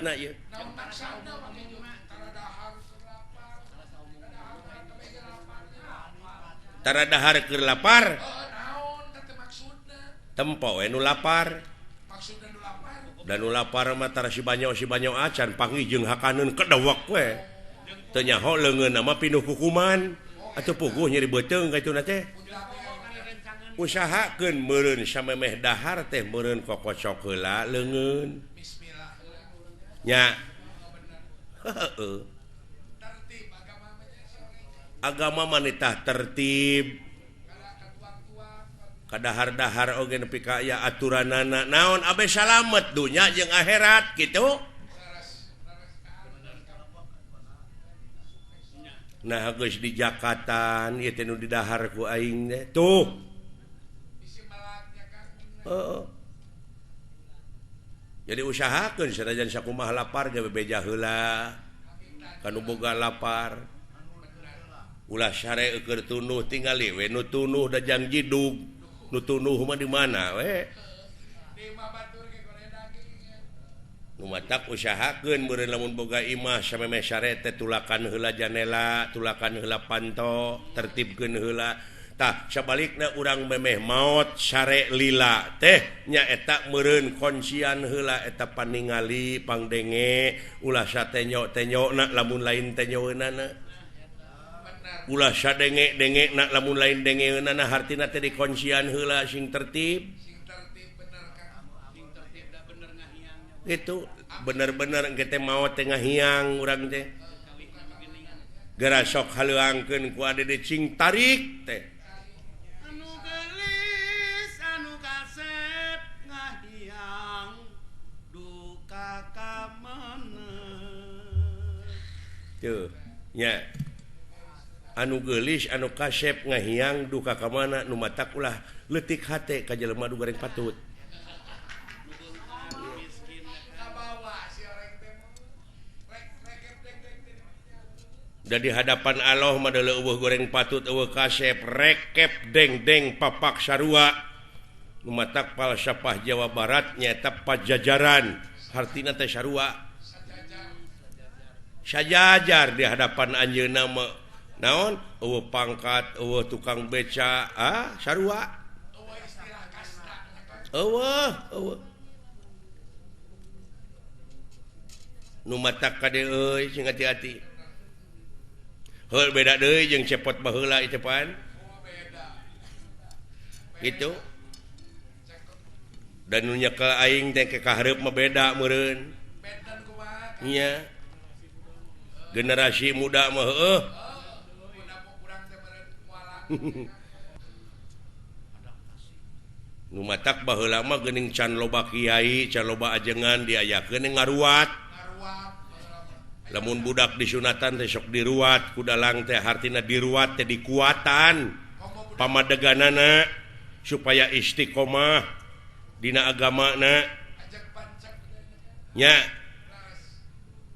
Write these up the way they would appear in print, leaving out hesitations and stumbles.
Na ieu. Tara dahar keur lapar. Tempo we nu lapar. Dan nu lapar mah tara si banyo acan panggih jeung hakaneun kedewek we. Teu nyaho leungeunna mah pinuh kukuman. Atuh puguh nyeri beuteung ka ituna teh. Usahakeun meureun samemeh dahar teh meureun kokocok heula leungeun. Nya. Heeh. Agama manitah tertib. Kadahar-dahar oge nepi ka aya aturanana. Naon abe salamet dunya jeung akhirat kitu. Nah geus di Jakatan ieu teh nu didahar ku aing teh. Tuh. Heeh. Jadi usahakeun sanajan sakumaha lapar ge bebeja heula. Kanu boga lapar. Ulah sare keur tunuh tingali we nu tunuh da jang jidug. Nu tunuh mah di mana we? Nu matak usahakeun meureun lamun boga imah samemeh sare teh tulakan heula janela, tulakan heula panto, tertibkeun heula. Tah sabalikna urang memeh maot sare lila teh nyaeta meureun koncian heula eta paningali pangdenge ulah satenyo-tenyona lamun lain tenyoeunana ulah sadenge-dengena lamun lain dengeunana hartina teh dikoncian heula sing tertib itu bener-bener engke teh maot teh ngahiang urang teh geura sok haleuangkeun ku ade cing tarik teh. Tuh, nya. Anu geulis anu kasep ngahiang duka ka mana nu matak ulah leutik hate ka jelema nu goreng patut. Da di hadapan Allah mah eueuh goreng patut eueuh kasep rekep deng-deng papak sarua. Nu matak falsafah Jawa Barat nyaeta pajajaran hartina teh sarua. Sajajar di hadapan anjeunna mah naon eueuh pangkat eueuh tukang beca ah sarua eueuh eueuh nu matak kade euy sing hati-hati heul beda deui jeung cepot baheula ieu pan gitu dan nu nyekel aing teh ke kahareup mah beda meureun nya generasi muda mah heueuh. Nu matak baheula mah geuning can loba kiai, can loba ajengan diayakeun ngaruat. Lamun budak disunatan teh sok diruat, ku dalang teh hartina diruat teh dikuatan pamadeganana supaya istiqomah dina agamana. Nya.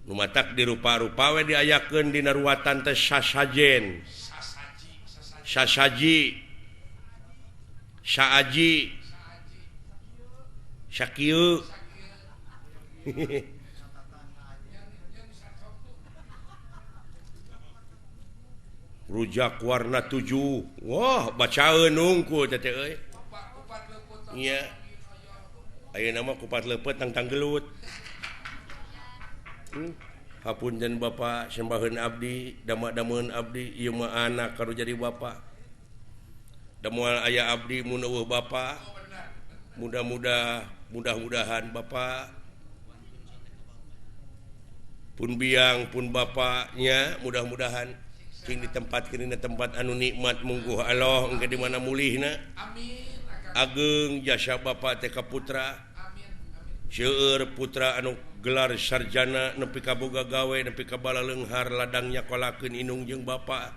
Nu matak dirupa-rupa we diayakeun dina ruatan teh sasajen. Sasaji. Saaji. Sakieu. Rujak warna 7. Wah, bacaeun hungkul teh euy. Nya. Ayeuna mah kupat leupeut tangtang gelut. Hapunten Bapak sembaheun abdi dama-dameun abdi ieu mah anak karu jadi bapak da moal aya abdi mun eueuh bapak mudah-mudah mudah-mudahan bapak pun biang pun bapaknya mudah-mudahan sing ditempatkeun dina tempat anu nikmat mungguh Allah engke di mana mulihna amin ageng jasa bapak teh ka putra seueur putra anu gelar sarjana nepi ka boga gawe nepi ka balaleunghar ladang nyakolakeun indung jeung bapa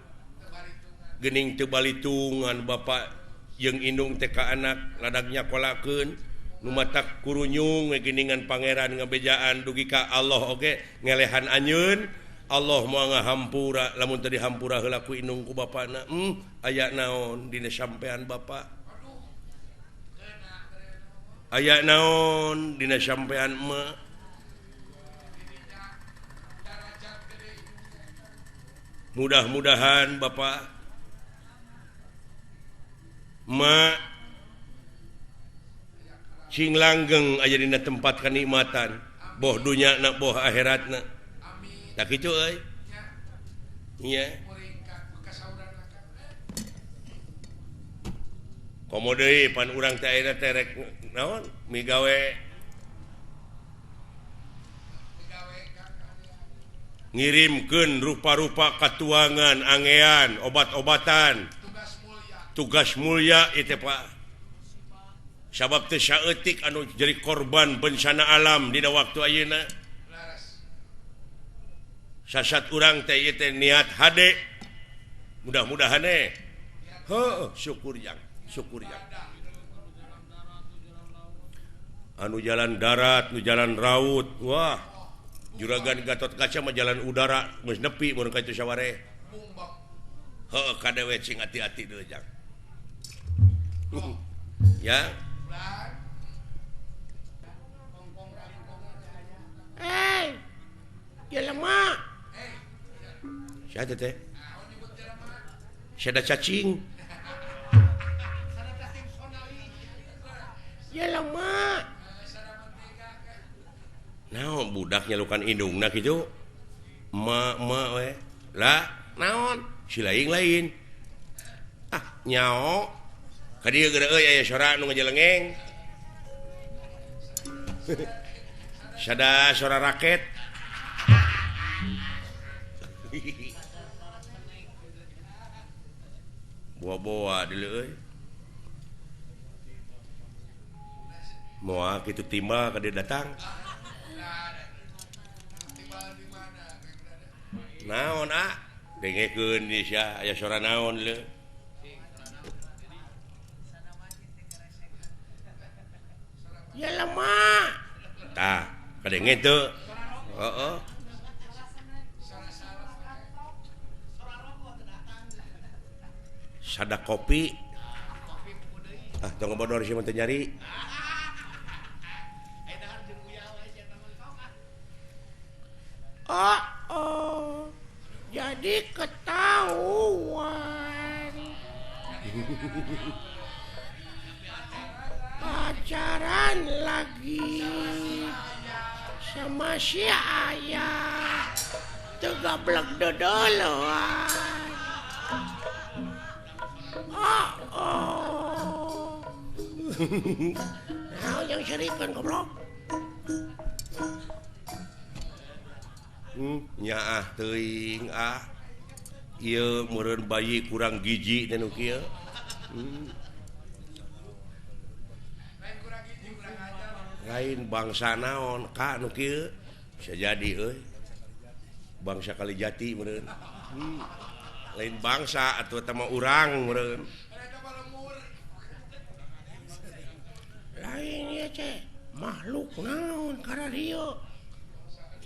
geuning teu balitungan bapa jeung indung teh ka anak ladang nyakolakeun nu matak kurunyung we geuningan pangeran ngabejaan dugi ka Allah oge ngelehan anjeun Allah moal ngahampura lamun teu dihampura heula ku indung ku bapana aya naon dina sampean bapa aya naon dina sampean emak Mudah-mudahan Bapak Ma cing langgeng aya dina tempat kenikmatan boh dunya na boh akhiratna. Tak kitu euy. Nya. Komo deui pan urang teh ayeuna teh rek naon migawe ngirimkeun rupa-rupa katuangan angean obat-obatan tugas mulia itu Pak sabab teu saeutik anu jadi korban bencana alam dina waktu ayeuna sasat urang teh ieu teh niat hade mudah-mudahan heuh syukur jang syukur jang anu jalan darat nu jalan raut wah juragan Gatot Kaca mah jalan udara geus nepi mun ka itu saware. Heuh kadewe cing hati-hati deui jang. Ya. Eh. Jelema. Sia teh? Sia cacing. Jelema. Naon budak nyalukan indungna kitu ma ma we lah naon si lain-lain ah nyao ka dieu geura euy aya sora nu ngajelengeng sada sora raket boa-boa deuleu euy moal kitu timbal ka dieu datang. Naon ah dengekeun di sia aya sora naon leu ya lemah tah kadenge teu heeh sada kopi ah tong bodor sia mah teu nyari oh oh jadi ketahuan pacaran lagi sama si ayah tegablek dodoloan. Oh oh nah, yang serikan goblok. Nyaah teuing ah ieu meureun bayi kurang gizi teh nu kieu. Lain bangsa naon ka nu kieu bisa jadi euy. Bangsa Kalijati meureun. Lain bangsa atuh eta mah urang meureun. Lain ieu teh makhluk naon kararieu.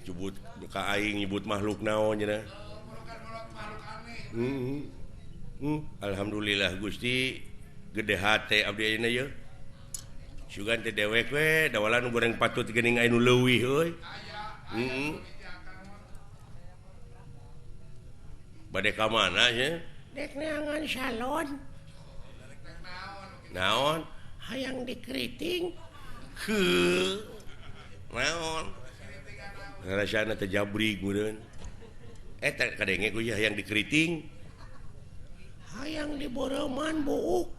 Nyebut ka aing nyebut makhluk naon cenah. Alhamdulillah Gusti gede hate abdi ayeuna yeuh. Sugan teh dewek we dawalan goreng patut geuning aya nu leuwih euy. Bade ka mana nya? Dek neangan salon. Naon? Hayang dikeriting. Heuh. Naon? Ngarasana teh jabrig meureun. Eta kadenge ku hayang dikeriting. Hayang diboroman buuk.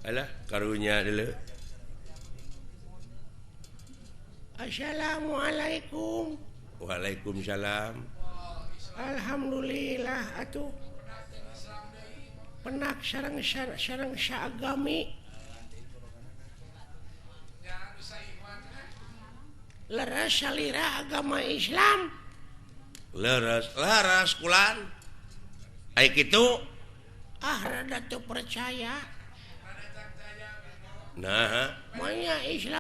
Alah karunya deuleu. Assalamualaikum. Waalaikumsalam. Alhamdulillah atuh. Penak sareng sareng saagami. Leres salira agama Islam. Leres, leres kulan. Ai kitu ah rada teu percaya. Nah, moal Islam